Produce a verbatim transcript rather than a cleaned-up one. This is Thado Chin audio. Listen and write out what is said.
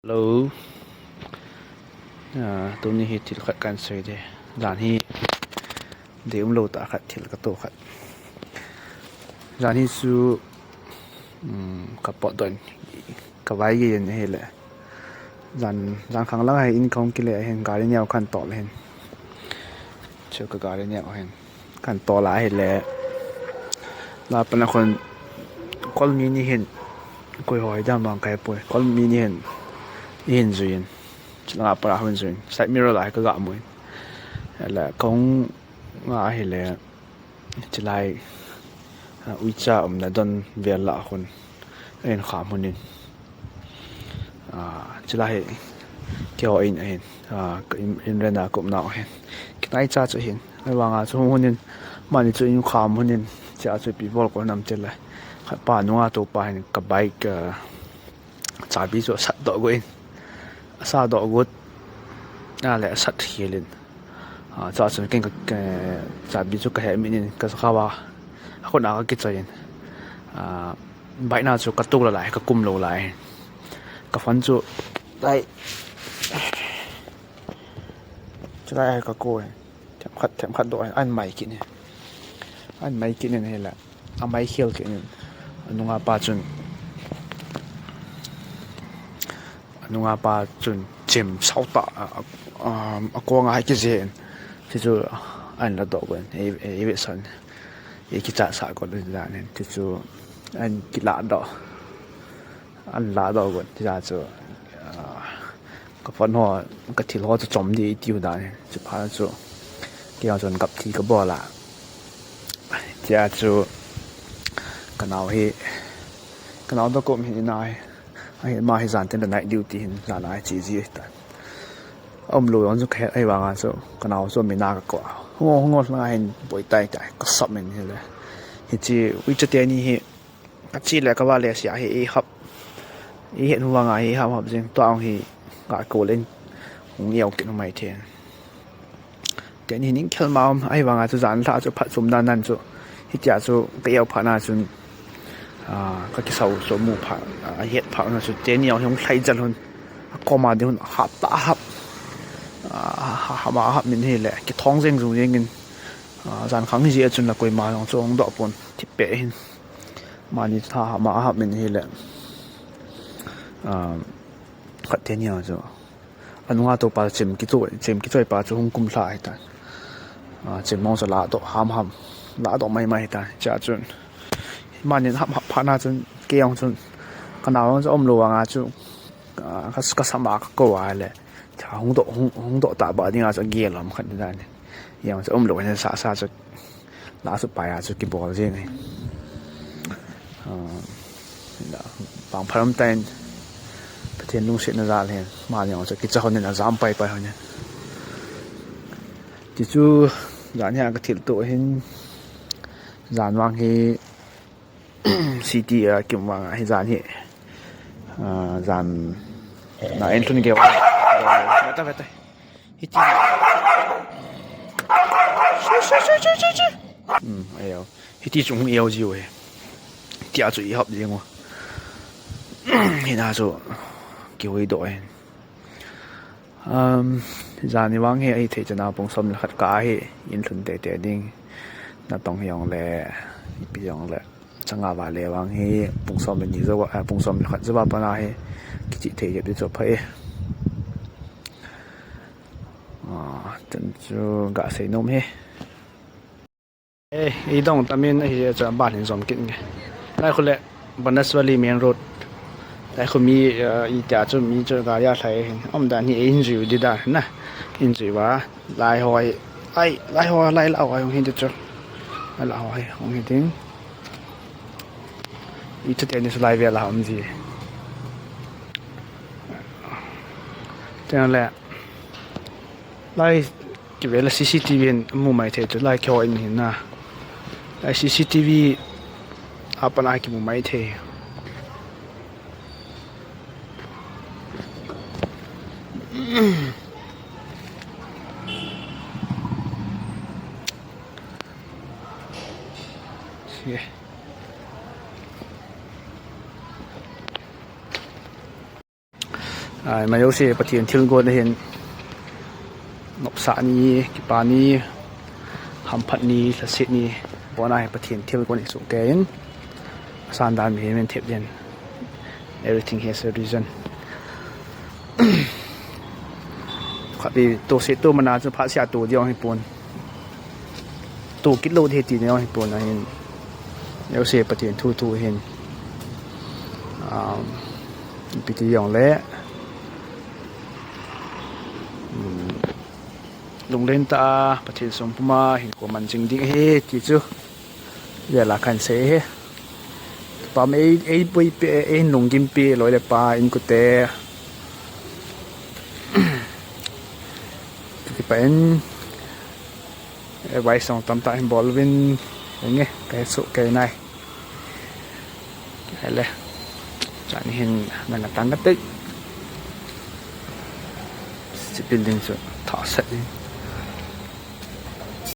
Hello. Ah, tuni hi thil khat kan sei de. Jan hi dei umlou tah khat thil ka to khat. Jan hi chu, um, ka potdoh in, ka vai gei in ahile. Jan, jan khang lang a hin in kahung kile a hin gari neo kan tol a hin. Chu ka gari neo a hin. Kan tol a ahile. La pana khun kol mi ni hin. Koi ho hi dam vang ka he poi. Kol mi ni hin. I hin jui in. Chu langa para hin jui in. Side mirror la hi ka ga mu in. Ahile kahung nga ahile. Chulai, ah, uicha umna don vel lah a khun. Ahin kham hun in. Ah, chulai hi keiho in ahin. Ah, ka in, in rent a ka umna u hin. Kinai cha chu hin. Ahivanga chu hung hun in. Mani chu in kham hun in. Chea chu ipi bol ko nam chulai. Khat pa nunga to pa hin ka bike, ah, Chabi chu asat doh got in. Asat doh got. Ahile asat khel in. Ah, chua chun ken ka, ka, chabi chu ka he min in ka sakhawa. A khun a ka kichoi in. Ah, bike na chu ka tuk lou lai, ka kum lou lai. Ka phone chu lai. Chulai ka ko in. Themkhat, themkhat doh in, ahin mai kit in. Ahin mai kit in ahile. Amai khel kit in. Anunga pa chun. Anunga pa chun chem sao tah a, a, a, akong a hai kije in. Chuchu ahin ladoh got in. Ei, ei, ei ve san. Ei kicha sa got in dan in. Chuchu ahin kiladoh. Ahin ladoh got in. Chuchu, ah, Ka phone ho, ka thil ho chu chom di tiu dan. Chuphat chu. Kei jong chun gap thi ka bol a. Chea chu. Ka nao hi. Ka nao toh ka um hi nai. Ahi ma hi jan tin night duty hin jan a che ji ta. Aum lou jong chu ka he ahivanga chu. Ka nao chu mi na ka ko. Hung o, hung o lang a hin boi tai tai. Ka sap min hi le. Hiche uicha teni hi. Ka che le ka va le sia hi i hap. I het nu vanga hi hap hap jing. Tua hung hi ka ko len. Hung iau kit nu mai the. Teni hi ning khel ma um. Ahivanga chu jan lha chu phat sum dan dan chu. Hitia chu ka iau phat na chun. Ah, ka kisau chu mu phat. Ah, het phat na chu. Teni hung lhai jal hun. A koma ding hun hap ta hap. Ah, ha, ha ma hap min hi le. Kithong jeng jung jeng in. Ah, jan khang hi ji a chun la koima jong chu hung doh pon. Thip pe hin. Mani tha ma a hap min hi le. Ah, khat teni a chu. Anunga to pa chem kichoi, chem kichoi pa chu hung kum lha hi ta. Ah, chem mong chu ladoh ham ham. Ladoh mai mai hi ta. Chea chun. Mani hap hap phat na chun. Kei jong chun. Ka nao jong chu um lou vanga chu. Ah, ka, ka sama ka ko a le. Cha hung doh, hung, hung doh ta ba ding a chu gel lom khat ni dan. Jong chu um lou hin sa sa chu. La chu pai a chu kibol jeng e. Ah, la, pang pharam tain. Pathen lungsetna jal hin. Ma jong chu kicha hon in ajam pai pai hon in. Ti chu, jan hi a ka thil to hin. Jan vang hi, city a kim vang a hi jan hi. Ah, jan na en thun ge. Veta, veta. Hiti. Chu, chu, chu, chu, chu, chu. Hmm, ayo. Hiti chung iau jiu he. Tia chu i hap jing u. Hina chu. Kihui doh hin. Um, jan hi vang hi ahi thei chana pung som le khat ka hi in lhun tei tei ding. Natong hi jong le, ipi jong le. Changa va le vang hi pung som le ni jo, eh, pung som le khat jo va pana hi kichi thei jep di chu pha e. Ah, chun chu ga sei nom hi. Eh, i dong tamin ahi chu ban hin jom kit nge. Lai khu le Banaswali main road. Lai khu mi, eh, i tia chu mi chu gari a lhai hin. Umdan hi in jui di da na. In jui va. Lai hoi. Ai, lai hoi, lai la hoi hung hin di chu. Lai la hoi hung hin ding. I chu teni chu lai vel a um ji. Tena le. Lai Kivel a C C T V hin mu mai thei chu lai keiho in hin na. Lai C C T V a pan a kimu mai thei. Yeah. Ai, majouse Pathen thilgon ahin, nopsah ni, kipa ni, hamphat ni, lhaset ni, abona hi Pathen thilgon hi sohkei in, asan dan mihem in thep din. Everything has a reason. Khatvei tohse toh mana chu phatseh a toh ding ahipon. Toh kit lou ding ti ding ahipon ahin. Jouse Pathen thu thu ahin. Um, ipi ti jongle, um, lunglen tah a Pathen sung puma hinkho man jing ding ahi ti chu vela kahin sei ahi. Kipah e, ei, ei boipi, ei lunggimpi loi le pai, inkote. Kipah in, advice jong tamtah hin bol uvin, nge, kahe sohkei nai. Ahile, chani hin nanga tang kate. Hiche building chu thah sah in.